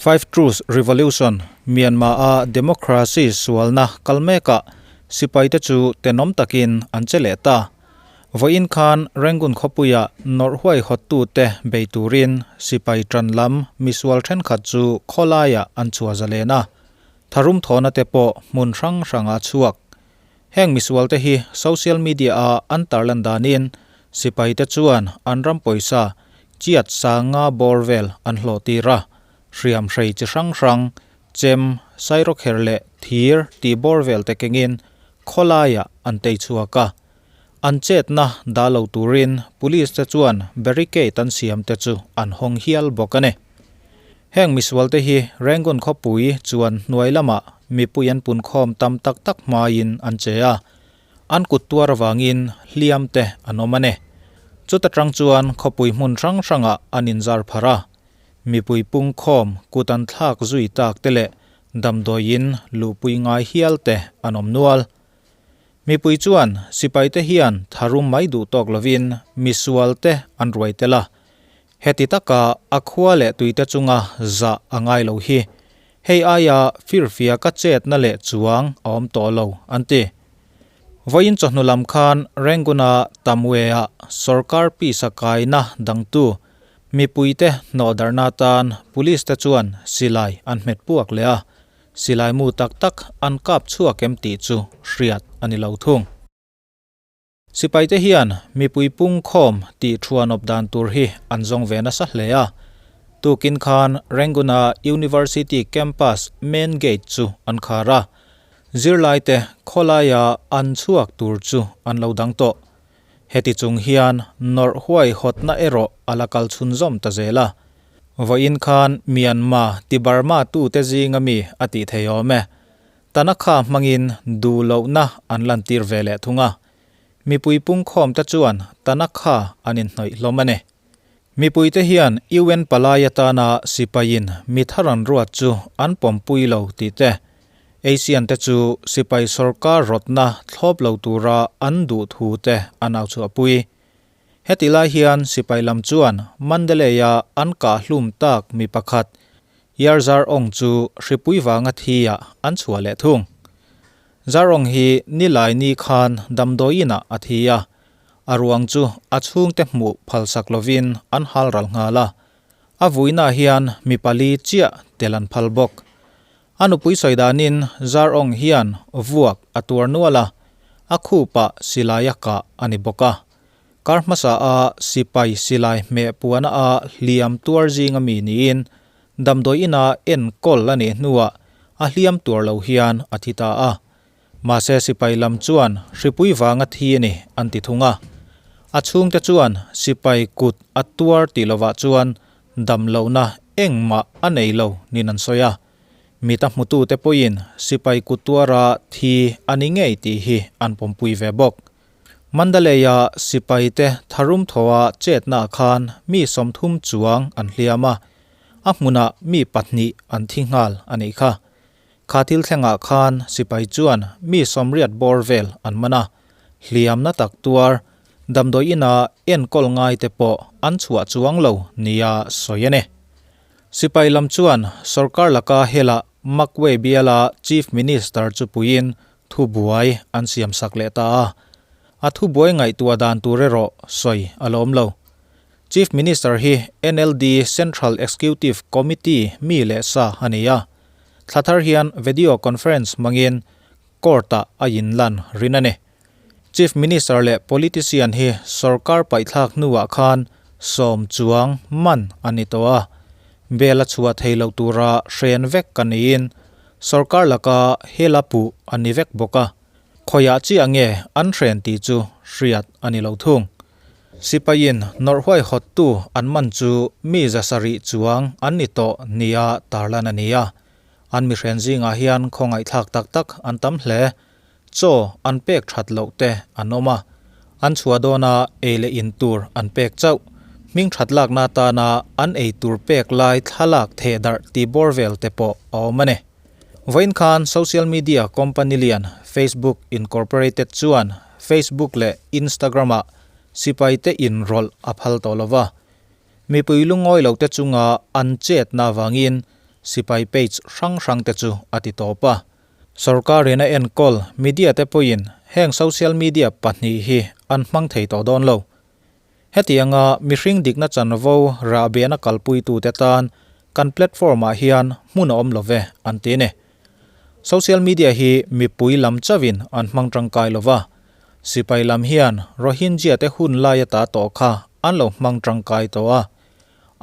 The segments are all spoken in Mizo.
Five Truths Revolution, Myanmar-a democracy sualna kal mekah sipaite chu tenawm takin an che leh ta. Vawiin khan Rangoon khawpuia nawrh huaihawttute bei turin sipai tan lam misual thenkhat chu khawlaiah an chhuah zalen a, tharum thawhna te pawh hmun hrang hrangah a chhuak. Heng misualte hi social media-a an tarlan danin sipaite chuan an ram pawisa chiat sanga bawr vel an hlawh tir a, hriam hrei chi hrang hrang, chem, sairawkher leh thir tih bawr vel te kengin khawlaiah an tei chhuak a. An chetna dah lo turin police te chuan barricade an siam te chu an hawng hial bawk a ni. Heng misualte hi Rangoon khawpui chuan hnuai lamah mipui an punkhawm tam tak tak hmaiin an che a, an kut tuar avangin hliam te an awm a ni. Chuta tang chuan khawpui hmun hrang hrangah an inzar pharh a, mipui pungkhawm kut an thlak zui tak te leh damdawiin luhpui ngai hial te an awm nual. Mipui chuan sipaite hian tharum mai duh tawk lovin misualte an ruai tel a, Heti taka a khua leh tuite chunga zah a ngai lo hi hei aia firfia ka chetna leh chuang a awm tawh lo, an ti. Vawiin chawhnu lam khan Rangoon-a Tamwe-ah sorkar pisa kaina dangtu mipuite hnawhdarhna atan police-te chuan silai an hmet puak leh a, silai mu tak tak an kap chhuak em tih chu hriat a ni lo thung. Sipaite hian mipui pungkhawm tih thuanawp dan tur hi an zawng ve nasa hle a. Tukin khan Rangoon-a University campus main gate chu an khar a, zirlaite khawlaia an chhuak tur chu an lo dang tawh. Heti chung hian nawrh huaihawtna erawh a la kal chhunzawm ta zel a. Vawiin khan Myanmar ti Burma tute zinga mi a tih thei awm e. Tanakha hmangin duh lohna an lantir ve leh thung a, mipui pungkhawmte chuan Tanakha an inhnawih hlawm a ni. Mipuite hian UN palai atana sipaiin mi thar an ruat chu an pawmpui lo tih te, Asian te chu sipai sawrkar rawtna thlawp lo tura an duh thu te an au chhuahpui. Heti lai hian sipai lam chuan Mandalay-a an kah hlum tak mi pakhat Yarzar Aung chu hripui vanga thi-ah an chhuah leh thung. Zar Aung hi nilai ni khan damdawiinah a thi a, a ruang chu a chhungte hmuh phalsak lovin an hal ral nghal a. A vuinaah hian mi pali chiah tel an phal bawk. A nupui sawi danin Zar Aung hian vuak a tuar nual a, a khupah silai a kah a ni bawk a. Kar hmasa a sipai silai hmeh puana a hliam tuar zinga mi niin damdawi ina enkawl a nih hnuah a hliam tuar lo hian a thi ta a. Mahse sipai lam chuan hripui vanga thi a ni an ti thung a. A chhungte chuan sipai kut a tuar tih lovah chuan damlohna engmah a nei lo niin an sawi a. Mita hmutute pawhin sipai kut tuara thi a ni ngei tih hi an pawmpui ve bawk. Mandalay-a sipaite tharum thawha chetnaah khan mi 30 chuang an hliam a, a hmunah mi pahnih an thi nghal a nih kha. Kha thil thlengah khan sipai chuan mi 80 bawr vel an man a, hliamna tak tuar damdawi ina enkawl ngaite pawh an chhuah chuang lo nia sawi a ni. Sipai lam chuan sorkar laka hela Magway biala Chief Minister chu puiin thubuai an siamsak leh ta a. A thubuai ngaihtuah dan tur erawh sawi a la awm lo. Chief Minister hi NLD Central Executive Committee mi leh sa a ni a. Thla thar hian video conference hmangin court-ah a inlan rin a ni. Chief Minister leh politician hi sorkar paihthlak hnuah khan 10 chuang man a ni tawh a. Bail a chhuah thei loh tura hren vek ka niin sorkar laka hela puh a ni vek bawk a. Khawiah chiah nge an hren tih chu hriat a ni lo thung. Sipaiin nawrh huaihawttu an man chu mi 700 chuang an ni tawh nia tarlan a ni a. An mihren zingah hian khawngaihthlak tak tak an tam hle. Chaw an pek that loh te an awm a, an chhuah dawna ei leh in tur an pek chauh. Hming that lakna atana an ei tur pek lai thlalak theh darh tih bawr vel te pawh a awm a ni. Vawiin khan social media company lian Facebook Incorporated chuan Facebook leh Instagram-ah sipaite inrawlh a phal tawh lo va. Mipui lungawi lote chunga an chetna avangin. sipai page hrang hrangte chu a ti tawp a. Sorkarin a enkawl media te pawhin heng social media pahnih hi an hmang thei tawh dawn lo. Hetianga mihring dikna chanvo rahbehna kalpuitute tan kan platform-ah hian hmun a awm lo ve, an ti a ni. Social media hi mipui lam chauhin an hmang tangkai lo va, sipai lam hian Rohingya te hun lai ata tawh kha an lo hmang tangkai tawh a,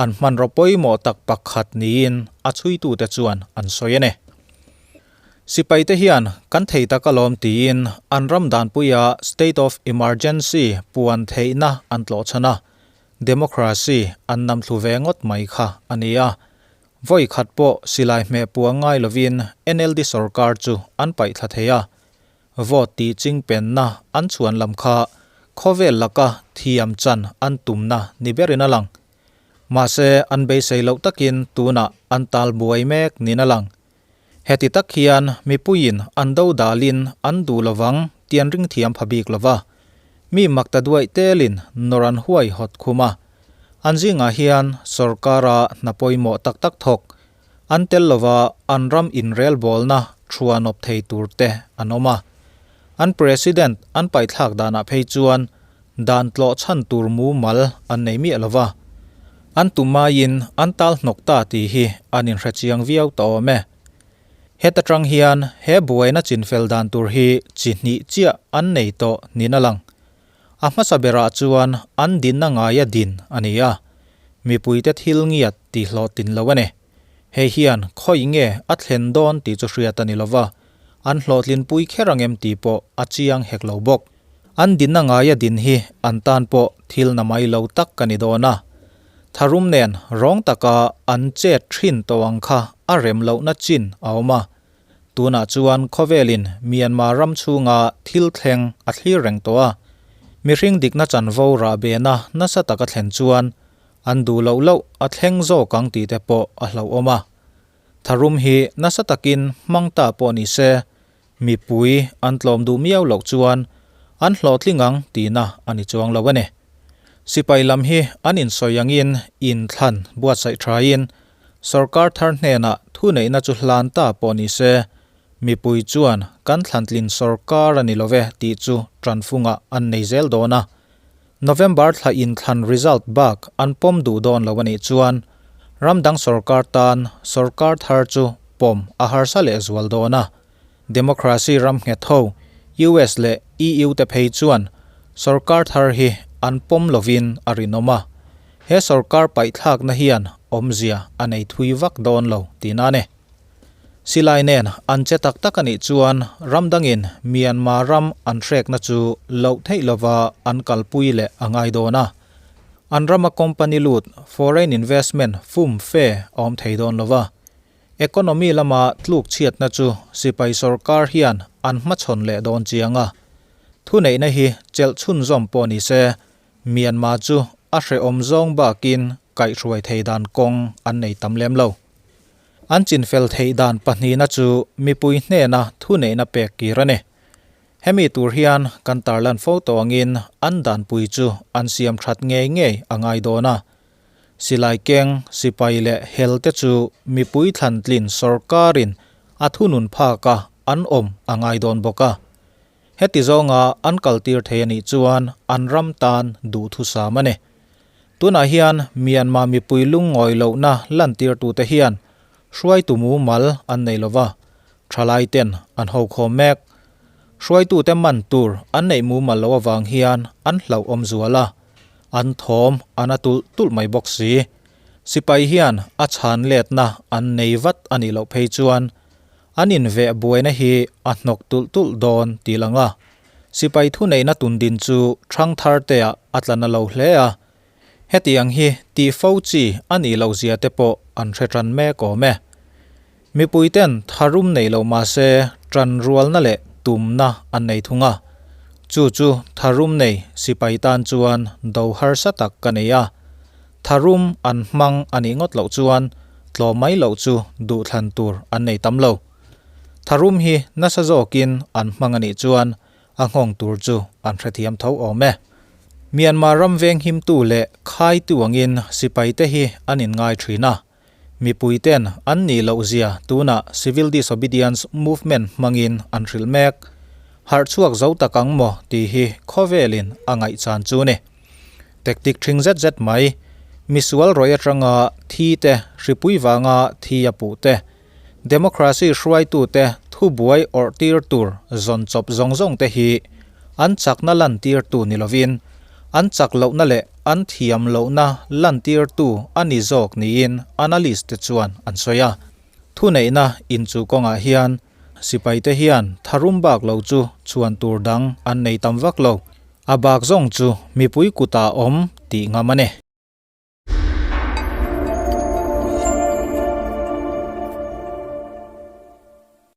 an hmanraw pawimawh tak pakhat niin a chhuitute chuan an sawi a ni. Sipaite hian kan thei tak alawm tiin an ram danpuia State of Emergency puan theihna an tlawh chhan a, democracy an nam thlu ve ngawt mai kha a ni a. Vawi khat pawh silai hmeh puah ngai lovin NLD sorkar chu an paih thla thei a. Vote tih chingpenna an chhuan lam kha khawvel laka thiam chan an tumna ni berin a lang. Mahse an beisei loh takin tunah an tal buai mek niin a lang. Heti tak hian mipuiin an do dalin an duh lovang tih an ring thiam pha bik lova, mi mak ta duaih telin nawr an huai hawt khum a. An zingah hian sorkara hna pawimawh tak tak thawk an tel lova an ram inrelbawlna thuanawp thei tur te an awm a. An president an paihthlak danah phei chuan dan tlawh chhan tur mumal an nei miah lova, an tumaiin an tal hnawk ta tih hi an inhre chiang viau ta awm e. Heta tang hian he buaina chinfel dan tur hi chi hnih chiah an nei tawh niin a lang. A hmasa berah chuan an dinna ngaia din a ni a, mipuite thil ngiat tih hlawhtlin lo a ni. Hei hian khawi nge a thlen dawn tih chu hriat a ni lova, an hlawhtlinpui kher ang em tih pawh a chiang hek lo bawk. An dinna ngaia din hi an tan pawh thil na mai lo tak ka ni dawn a. Tharum nen rawng taka an chet thin tawh ang kha a rem lohna chin a awm a. Tunah chuan khawvelin Myanmar ram chhunga thil thleng a thlir reng tawh a. Mihring dikna chanvo rahbehna nasa taka thlen chuan An duh loh loh a thleng zawk ang tih te pawh a hlauhawm a. Tharum hi nasa takin hmang ta pawh ni se, mipui an tlawm duh miau loh chuan an hlawhtling ang tihna a ni chuang lo a ni. Sipai lam hi an insawi angin inthlan buatsaih thain sorkar thar hnenah thuneihna chu hlan ta pawh ni se, mipui chuan kan thlantlin sorkar a ni lo ve tih chu tanfungah an nei zel dawn a. November thla inthlan result bak an pawm duh dawn lo a nih chuan ram dang sorkar tan sorkar thar chu pawm a harsa leh zual dawn a. Democracy ram nghet ho US leh EU te phei chuan sorkar thar hi an pawm lovin a rinawm a. He sorkar paihthlakna hian awmzia a nei thui vak dawn lo tihna a ni. Silai nen an che tak tak a nih chuan ram dangin Myanmar ram an hrekna chu loh theih lova an kalpui leh a ngai dawn a. An rama company lut foreign investment fum fe a awm thei dawn lova. Economy lama tluk chhiatna chu sipai sorkar hian an hmachhawn leh dawn chiang a. Thuneihna hi chelh chhunzawm pawh ni se Myanmar chu a hrehawm zawng bakin kaihhruai thei dan kawng an nei tam lem lo. An chinfel theih dan pahnihna chu mipui hnena thuneihna pek kir a ni. Hemi tur hian kan tarlan fo tawh angin an danpui chu an siam that ngei ngei a ngai dawn a. Silai keng, sipai leh hel te chu mipui thlantlin sorkarin a thunun phaka an awm a ngai dawn bawk a. Heti zawnga an kaltir thei a nih chuan an ram tan duhthusam a ni. Tunah hian Myanmar mipui lungngawi lohna lantirtute hian hruaitu mumal an nei lova, thalaiten an hokhawm mek. Hruaitute man tur an neih mumal loh avang hian an hlauhawm zual a, an thawm a na tulh tulh mai bawk si. Sipai hian a chhan letna an nei vat a nih loh phei chuan an inveh buaina hi a hnawk tulh tulh dawn tih lang a. Sipai thuneihna tundin chu ṭhangthar teah a tla na lo hle a, hetiang hi tih fo chi a nih loh zia te pawh an hre ṭan mek awm e. Mipuiten tharum nei lo mah se ṭan rualna leh tumna an nei thung a, chu chu tharum nei sipai tan chuan do harsa tak ka nei a, tharum an hmang a nih ngawt loh chuan tlawm mai loh chu duhthlan tur an nei tam lo. Tharum hi nasa zawkin an hmang a nih chuan a nghawng tur chu an hrethiam tho awm e. Myanmar ram veng himtu leh khaitu angin sipaite hi an inngai thin a. Mipuiten an nih loh zia tunah Civil Disobedience Movement hmangin an hrilh mek. Harh chhuak zo tak ang maw tih hi khawvelin a ngaihchan chu ni. Tactic thing zet zet mai. Misual rawih atanga thi te, hripui vanga thi a puh te, Democracy hruaitute thubuai awrh tir tur zawn chawp zawng zawng te hi an chakna lantirtu ni lovin an chak lohna leh an thiam lohna lantirtu a ni zawk niin analyst te chuan an sawi a. Thuneihna inchuh kawngah hian sipaite hian tharum bak lo chu chhuan tur dang an nei tam vak lo. A bak zawng chu mipui kutah awm tih ngam a ni.